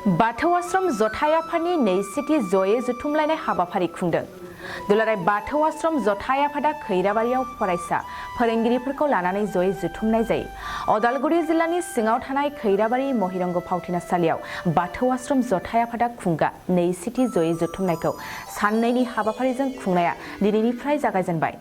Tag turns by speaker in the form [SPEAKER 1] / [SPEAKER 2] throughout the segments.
[SPEAKER 1] बाथौ आश्रम जथाय आफादनि नैथिथि जयै जुथुमलायनाय हाबाफारि खुंदों। दुलाराय बाथौ आश्रम जथाय आफादा खैराबारियाव फरायसा फोरोंगिरिफोरखौ लानानै जयै जुथुमनाय जायो। अदालगुरि जिल्लानि सिङाव थानाय खैराबारि महिरंग फावथिनासालियाव बाथौ आश्रम जथाय आफादा खुंगा नैथिथि जयै जुथुमनायखौ साननैनि हाबाफारिजों खुंनाया दिनैनिफ्राय जागायजेनबाय।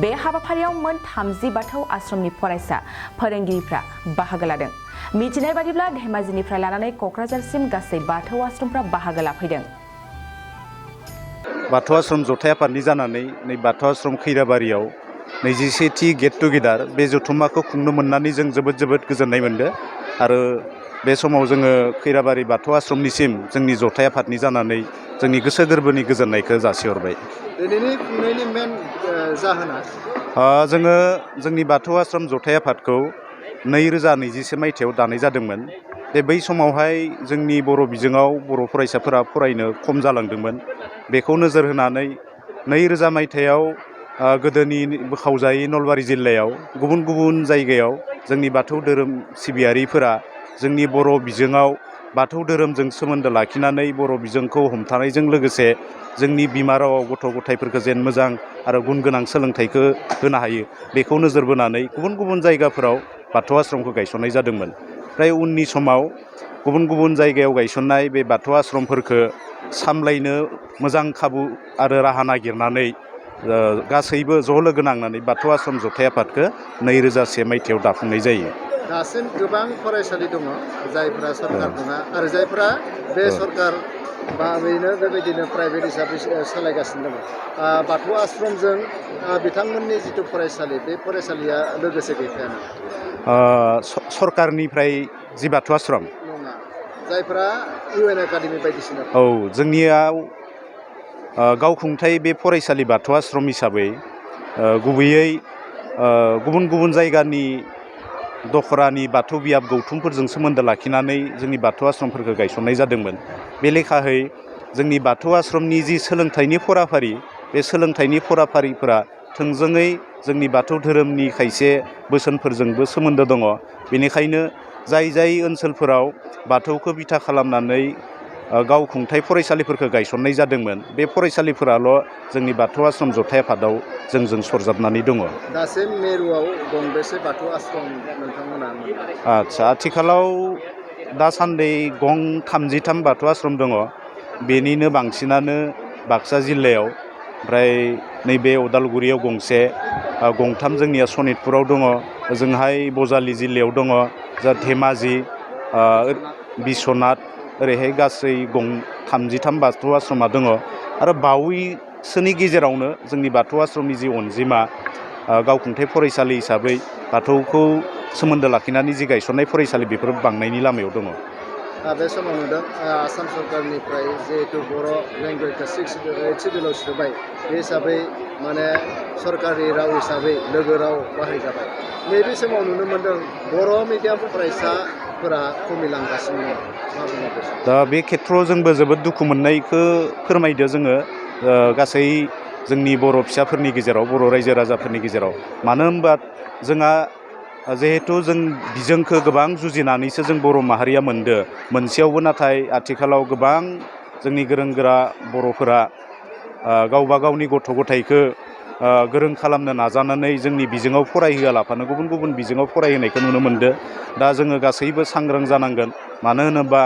[SPEAKER 1] बे हाबाफारियाव मोन 30 बाथौ आश्रमनि फरायसा फोरोंगिरिफ्रा बाहागो लादों। मिथिनाय बादिब्ला धेमाजिनिफ्राय लानानै कक्राझारसिम गासै बाथौ आश्रमफ्रा बाहागो लाफैदों।
[SPEAKER 2] बाथौ आश्रम जथाय आफादनि जानानै नै बाथौ आश्रम खैराबारियाव 21थि गेट टुगेदार बे जथुम्माखौ खुंनो मोननानै जों जोबोद गोजोननाय मोनदों आरो बे समाव जोङो खैराबारि बाथौ आश्रमनिसिम जोंनि जथाय आफादनि जानानै जोंनि गोसो गोरबोनि गोजोननायखौ जासिहरबाय।
[SPEAKER 3] दिनैनि खुंनायनि मेन जाहोना
[SPEAKER 2] जोङो जोंनि बाथौ आश्रम जथाय आफादखौ 2021 मायथाइयाव दानाय जादोंमोन। बै समावहाय जोंनि बर' बिजोङाव बर' फरायसाफोरा फरायनो खम जालांदोंमोन। बेखौ नोजोर होनानै 2000 मायथाइयाव गोदोनि बोखावजायै नलबारि जिल्लायाव गुबुन जायगायाव जोंनि बाथौ धोरोम सिबियारिफोरा जोंनि बर' बिजोङाव बाथौ धोरोमजों सोमोन्दो लाखिनानै बर' बिजोंखौ हमथानायजों लोगोसे जोंनि बिमा रावाव गथ' गथायफोरखौ जेन मोजां आरो गुन गोनां सोलोंथाइखौ होनो हायो बेखौ नोजोर बोनानै गुबुन जायगाफोराव बाथौ आश्रमखौ गायसननाय जादोंमोन। ओमफ्राय उननि समाव गुबुन जायगायाव गायसननाय बे बाथौ आश्रमफोरखौ सामलायनो मोजां खाबु आरो राहा नागिरनानै गासैबो ज' लोगो नांनानै बाथौ आश्रम जथाय आफादखौ 2001 मायथाइयाव दाफुंनाय जायो।
[SPEAKER 3] दासिम गोबां फरायसालि दङ जायफोरा सरकार नङा आरो जायफोरा बे सरकार बा बेबायदिनो प्राइभेट हिसाबै सालायगासिनो दङ। बाथौ आश्रमजों बिथांमोननि जिथु फरायसालि बे फरायसालिया लोगोसे गैफाया नामा?
[SPEAKER 2] सरकारनिफ्राय जि बाथौ आश्रम
[SPEAKER 3] नङा, जायफोरा UN एकाडेमि बायदिसिना
[SPEAKER 2] जोंनियाव गावखुंथाय बे फरायसालि बाथौ आश्रम हिसाबै गुबैयै गुबुन जायगानि दखरानि बाथौ बियाब गौथुमफोरजों सोमोन्दो लाखिनानै जोंनि बाथौ आश्रमफोरखौ गायसननाय जादोंमोन। बे लेखायै जोंनि बाथौ आश्रमनि जि सोलोंथाइनि फराफारि बे सोलोंथाइनि फराफारिफोरा थोंजोङै जोंनि बाथौ धोरोमनि खायसे बोसोनफोरजोंबो सोमोन्दो दङ। बेनिखायनो जाय ओनसोलफोराव बाथौखौ बिथा खालामनानै गावखुंथाय फरायसालिफोरखौ गायसननाय जादोंमोन बे फरायसालिफोराल' जोंनि बाथौ आश्रम जथाय आफादाव जोंजों सरजाबनानै दङ।
[SPEAKER 3] दासिम मिरुआव गंबेसे बाथौ आश्रम नोंथांमोना?
[SPEAKER 2] आथिखालाव दासान्दि 33 बाथौ आश्रम दङ। बेनिनो बांसिनानो बाक्सा जिल्लायाव, ओमफ्राय नैबे उदालगुरियाव गंसे, 3 जोंनिया सनितपुराव दङ, ओजोंहाय बजालि जिल्लायाव दङ, धेमाजि, बिस्वनाथ, ओरैहाय गासै 33 बाथौ आश्रमा दङ। आरो बावैसोनि गेजेरावनो जोंनि बाथौ आश्रमनि जि अनजिमा गावखुंथाय फरायसालि हिसाबै बाथौखौ सोमोन्दो लाखिनानै जि गायसननाय फरायसालि बेफोर बांनायनि लामायाव दङ।
[SPEAKER 3] बे समाव नुदों आसाम सरकारनिफ्राय जिहेतु बर' लेंगुवेजखौ 8 सिडिउलाव सोबाय, बे हिसाबै माने सरकारि राव हिसाबै लोगो राव बाहायजाबाय। नैबे समाव नुनो मोन्दों बर' मिडियाम फरायसाफोरा खमिलांगासिनो दङ। मा बुङो बे?
[SPEAKER 2] दा बे खेथ्रआव जोंबो जोबोद दुखु मोननायखौ फोरमायदो जोङो गासै जोंनि बर' फिसाफोरनि गेजेराव, बर' रायजो राजाफोरनि गेजेराव। मानो होनबा जोंहा जिहेथु जों बिजोंखौ गोबां जुजिनानैसो जों बर' माहारिया मोनसेयावबो, नाथाय आथिखालाव गोबां जोंनि गोरों गोरा बर'फोरा गावबा गावनि गथ' गथायखौ गोरों खालामनो नाजानानै जोंनि बिजोङाव फरायहोआलाफानो गुबुन बिजोङाव फरायहोनायखौ नुनो मोनदों। दा जोङो गासैबो सांग्रां जानांगोन। मानो होनोबा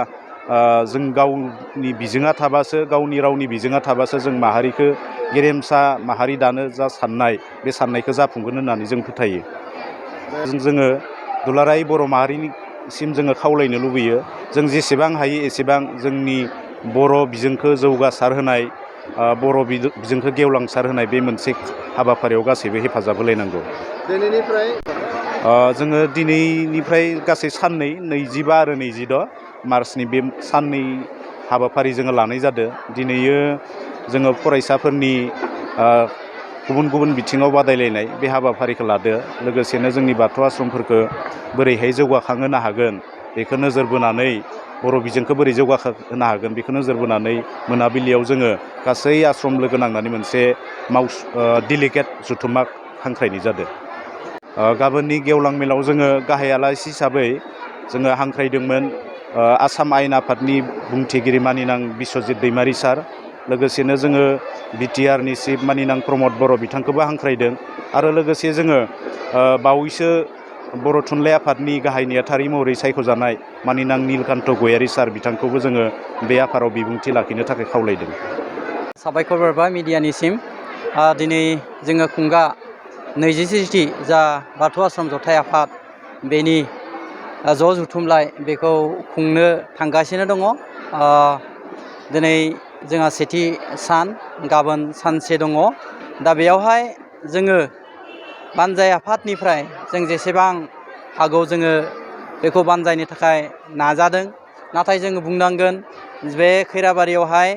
[SPEAKER 2] जों गावनि बिजोङा थाबासो, गावनि रावनि बिजोङा थाबासो जों माहारिखौ गेरेमसा माहारि दानो जा साननाय, बे साननायखौ जाफुंगोन होननानै जों फोथायो। जोङो दुलाराय बर' माहारिनिसिम जोङो खावलायनो लुबैयो, जों जेसेबां हायो एसेबां जोंनि बर' बिजोंखौ जौगासार होनाय, बर' बिजोंखौ गेवलांसार होनाय बे मोनसे हाबाफारियाव गासैबो हेफाजाब होलायनांगौ। जोङो दिनैनिफ्राय गासै साननै, 25 आरो 26 मार्चनि बे साननै हाबाफारि जोङो लानाय जादों। दिनैयो जोङो फरायसाफोरनि गुबुन बिथिङाव बादायलायनाय बे हाबाफारिखौ लादो। लोगोसेनो जोंनि बाथौ आश्रमफोरखौ बोरैहाय जौगाखांहोनो हागोन बेखौ नोजोर बोनानै, बर' बिजोंखौ बोरै जौगाहोनो हागोन बेखौ नोजोर बोनानै मोनाबिलियाव जोङो गासै आश्रम लोगो नांनानै मोनसे डेलिगेट जथुम्मा हांख्रायनाय जादों। गाबोननि गेवलां मेलाव जोङो गाहाय आलासि हिसाबै जोङो हांख्रायदोंमोन आसाम आयेन आफादनि बुंथिगिरि मानिनां बिस्वजित दैमारि सार, लोगोसेनो जोङो बिटिआरनि चिफ मानिनां प्रमद बर' बिथांखौबो हांख्रायदों आरो लोगोसे जोङो बावैसो बर' थुनलाइ आफादनि गाहाय नेहाथारि महरै सायख'जानाय मानिनां नीलकान्त गयारि सार बिथांखौबो जोङो बे आफादाव बिबुंथि लाखिनो थाखाय खावलायदों।
[SPEAKER 4] साबायखर बावबाय मिडियानिसिम। दिनै जोङो खुंगा 27थि जा बाथौ आश्रम जथाइ आफाद बेनि ज' जथुमलाय बेखौ खुंनो थांगासिनो दङ। दिनै जोंहा सेथि सान, गाबोन सानसे दङ। दा बेयावहाय जोङो बानजाय आफादनिफ्राय जों जेसेबां हागौ जोङो बेखौ बानजायनो थाखाय नाजादों। नाथाय जोङो बुंनांगोन बे खैराबारियावहाय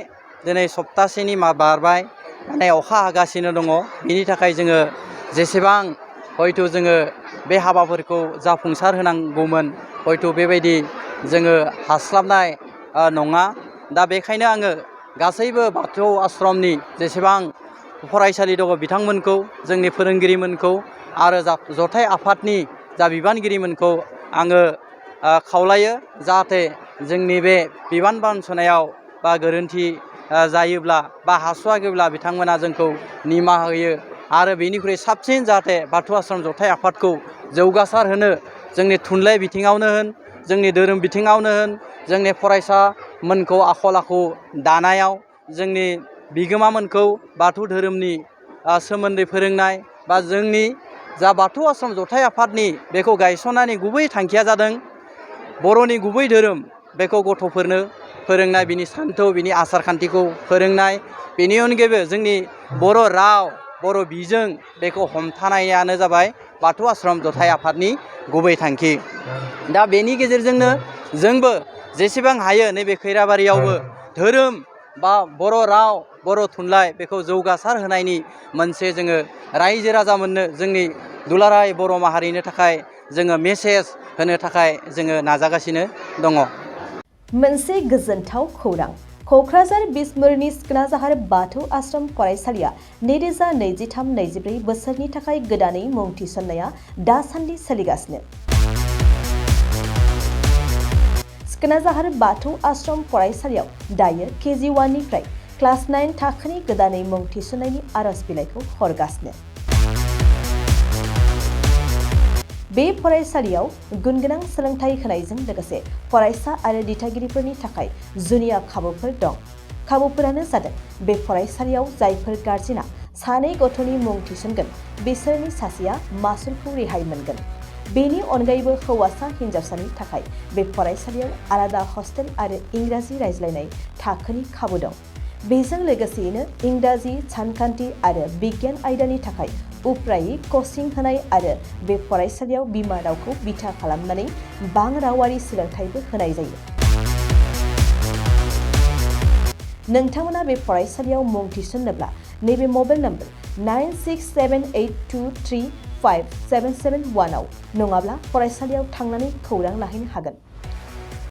[SPEAKER 4] दिनै सप्तासेनि बारबाय, माने अखा हागासिनो दङ। बिनि थाखाय जोङो जेसेबां हयथ' जोङो बे हाबाफोरखौ जाफुंसार होनांगौमोन, हयथ' बेबायदि जोङो हास्लाबनाय नङा। दा बेखायनो आङो गासैबो बाथौ आश्रमनि जेसेबां फरायसालि दङ बिथांमोनखौ, जोंनि फोरोंगिरिमोनखौ आरो जथाइ आफादनि जा बिबानगिरिमोनखौ आङो खावलायो जाहाथे जोंनि बे बिबान बानस'नायाव बा गोरोन्थि जायोब्ला बा हास्वाखैब्ला बिथांमोना जोंखौ निमाहा होयो आरो बेनिख्रुइ साबसिन जाहाथे बाथौ आश्रम जथाइ आफादखौ जौगासार होनो, जोंनि थुनलाइ बिथिङावनो होन, जोंनि धोरोम बिथिङावनो होन, जोंनि फरायसामोनखौ आखल आखु दानायाव, जोंनि बिगोमामोनखौ बाथौ धोरोमनि सोमोन्दै फोरोंनाय बा जोंनि जा बाथौ आश्रम जथाइ आफादनि बेखौ गायसननायनि गुबै थांखिया जादों बर'नि गुबै धोरोम बेखौ गथ'फोरनो फोरोंनाय, बिनि सान्थौ, बिनि आसार खान्थिखौ फोरोंनाय, बेनि अनगायैबो जोंनि बर' राव, बर' बिजों बेखौ हमथानायानो जाबाय बाथौ आश्रम जथाइ आफादनि गुबै थांखि। दा बेनि गेजेरजोंनो जोंबो जेसेबां हायो नैबे खैराबारियावबो धोरोम बा बर' राव, बर' थुनलाइ बेखौ जौगासार होनायनि मोनसे जोङो रायजो राजामोननो, जोंनि दुलाराय बर' माहारिनो थाखाय जोङो मेसेज होनो थाखाय जोङो नाजागासिनो दङ।
[SPEAKER 5] मोनसे गोजोनथाव खौरां। क'क्राझार बिसमुरिनि सिखोनाजाहार बाथौ आश्रम फरायसालिया 2023-24 बोसोरनि थाखाय गोदानै मुं थिसननाया दासान्दि सोलिगासिनो। सिखोनाजाहार बाथौ आश्रम फरायसालियाव दायो KG1 निफ्राय क्लास 9 थाखोनि गोदानै मुं थिसननायनि आरज बिलाइखौ हरगासिनो। बे फरायसालियाव गुनगोनां सोलोंथाइ होनायजों लोगोसे फरायसा आरो दिथागिरिफोरनि थाखाय जुनिया खाबुफोर दं। खाबुफोरानो जादों बे फरायसालियाव जायफोर गार्जेना सानै गथ'नि मुं थिसनगोन बिसोरनि सासेया मासुलखौ रेहाय मोनगोन। बेनि अनगायैबो हौवासा हिन्जावसानि थाखाय बे फरायसालियाव आलादा हस्टेल आरो इंराजि रायज्लायनाय थाखोनि खाबु दं। बेजों लोगोसेयैनो इंराजि, सानखान्थि आरो बिगियान आयदानि थाखाय उफ्रायै कचिं होनाय आरो बे फरायसालियाव बिमा रावखौ बिथा खालामनानै बां रावारि सोलोंथाइबो होनाय जायो। नोंथांमोना बे फरायसालियाव मुं थिसन्नोब्ला नैबे मबाइल नम्बर 9678235771 आव नङाब्ला फरायसालियाव थांनानै खौरां लाहैनो हागोन।